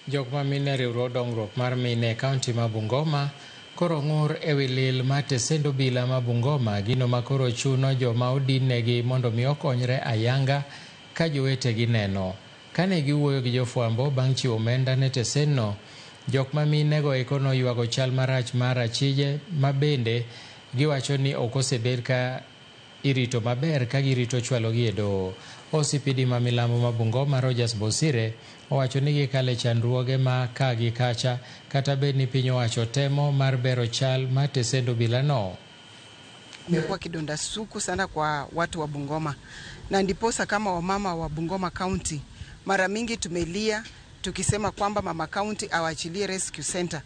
Jok ma mine riwruok dongruok mar mine e kaunti ma Bungoma koro ng'ur ewi lil mar tesend obila ma Bungoma, gino ma koro chuno joma odinnegi mondo mi okonyre ayanga ka jowetegi neno. Kane giwuoyo gi jofwambo bang' chiwo omenda ne tesenno, jok ma minego eko noywago chal marach mar achije ma bende giwacho ni ok osebed ka irito maber ka girito chwalogi e doho. OCPD ma milambo ma Bungoma Rogers Bosire owacho ni gikale chandruoge ma ka gi kacha kata bed ni piny owacho temo mar bero chal mar tesend obilano. Imekuwa kidonda sugu sana kwa watu wa Bungoma, na ndiposa kama wamama wa Bungoma County mara mingi tumelia tukisema kwamba mama county awachilie rescue center.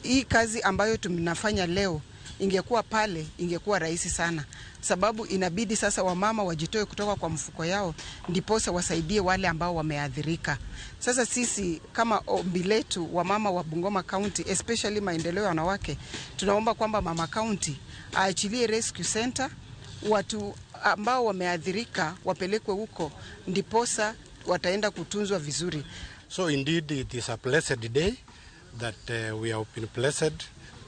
Hii kazi ambayo tunafanya leo ingekuwa pale, ingekuwa rahisi sana, sababu inabidi sasa wamama wajitoe kutoka kwa mfuko yao ndiposa wasaidie wale ambao wameathirika. Sasa sisi kama ombi letu wamama wa Bungoma County, especially maendeleo ya wanawake, tunaomba kwamba mama county aachilie rescue center, watu ambao wameathirika wapelekwe huko, ndiposa wataenda kutunzwa vizuri. So indeed it is a blessed day that we have been blessed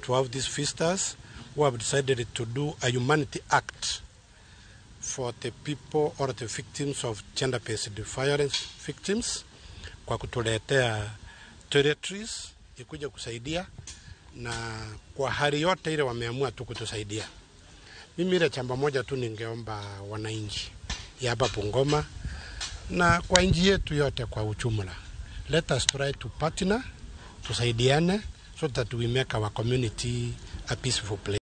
to have these visitors who have decided to do a humanity act for the people or the victims of gender-based violence victims kwa kutuletea toiletries ikuja kusaidia, na kwa hali yote ile wameamua tu kutusaidia. Mimi ile jambo moja tu ningeomba wananchi ya hapa Bungoma na kwa nchi yetu yote kwa ujumla, let us try to partner, tusaidiane so that we make our community a peaceful place.